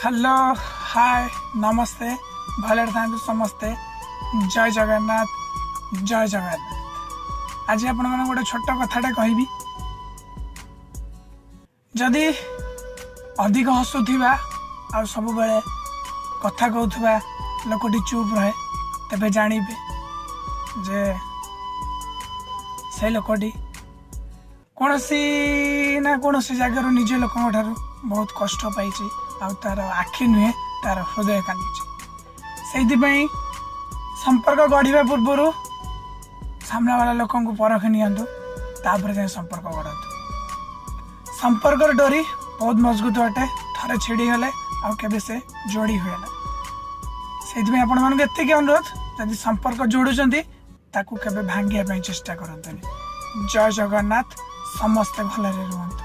Hello, ହାଏ, ନମସ୍ତେ। ଭଲରେ ଥାନ୍ତୁ ସମସ୍ତେ। ଜୟ ଜଗନ୍ନାଥ, ଜୟ ଜଗନ୍ନାଥ। ଆଜି ଆପଣମାନଙ୍କୁ ଗୋଟେ ଛୋଟ କଥାଟେ କହିବି। ଯଦି ଅଧିକ ହସୁଥିବା ଆଉ ସବୁବେଳେ କଥା କହୁଥିବା ଲୋକଟି ଚୁପ୍ ରହେ, ତେବେ ଜାଣିବେ ଯେ ସେ ଲୋକଟି କୌଣସି ନା କୌଣସି ଜାଗାରୁ ନିଜ ଲୋକଙ୍କ ଠାରୁ ବହୁତ କଷ୍ଟ ପାଇଛି ଆଉ ତାର ଆଖି ନୁହେଁ, ତାର ହୃଦୟ କାନ୍ଦୁଛି। ସେଇଥିପାଇଁ ସମ୍ପର୍କ ଗଢ଼ିବା ପୂର୍ବରୁ ସାମ୍ନାବାଲା ଲୋକଙ୍କୁ ପରଖି ନିଅନ୍ତୁ, ତାପରେ ଯାଇ ସମ୍ପର୍କ ଗଢ଼ନ୍ତୁ। ସମ୍ପର୍କର ଡୋରି ବହୁତ ମଜବୁତ ଅଟେ। ଥରେ ଛିଡ଼ିଗଲେ ଆଉ କେବେ ସେ ଯୋଡ଼ି ହୁଏ ନା। ସେଇଥିପାଇଁ ଆପଣମାନଙ୍କୁ ଏତିକି ଅନୁରୋଧ, ଯଦି ସମ୍ପର୍କ ଯୋଡ଼ୁଛନ୍ତି, ତାକୁ କେବେ ଭାଙ୍ଗିବା ପାଇଁ ଚେଷ୍ଟା କରନ୍ତୁନି। ଜୟ ଜଗନ୍ନାଥ। ସମସ୍ତେ ଭଲରେ ରୁହନ୍ତୁ।